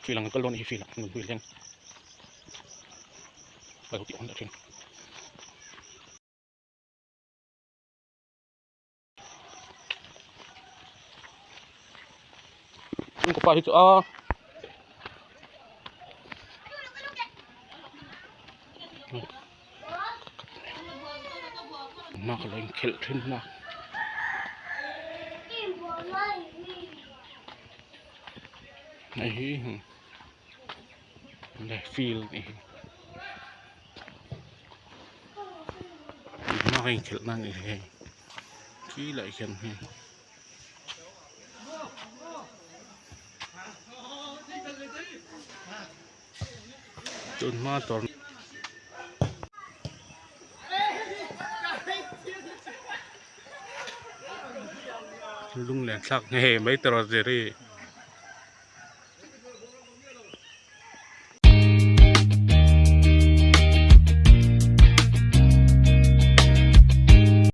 Field ang kan kal dawn a ni hi field ah nunpui hian a lo tih hawn leh thin. Chhungkaw pa hi chu a hma ka lo inkhelh thin a hei hi field a nih hi hma ka inkhelh na a ni hei khi lai khian hei. Tun hma tawr lunglen thlak nghe mai tawrh a Jerry.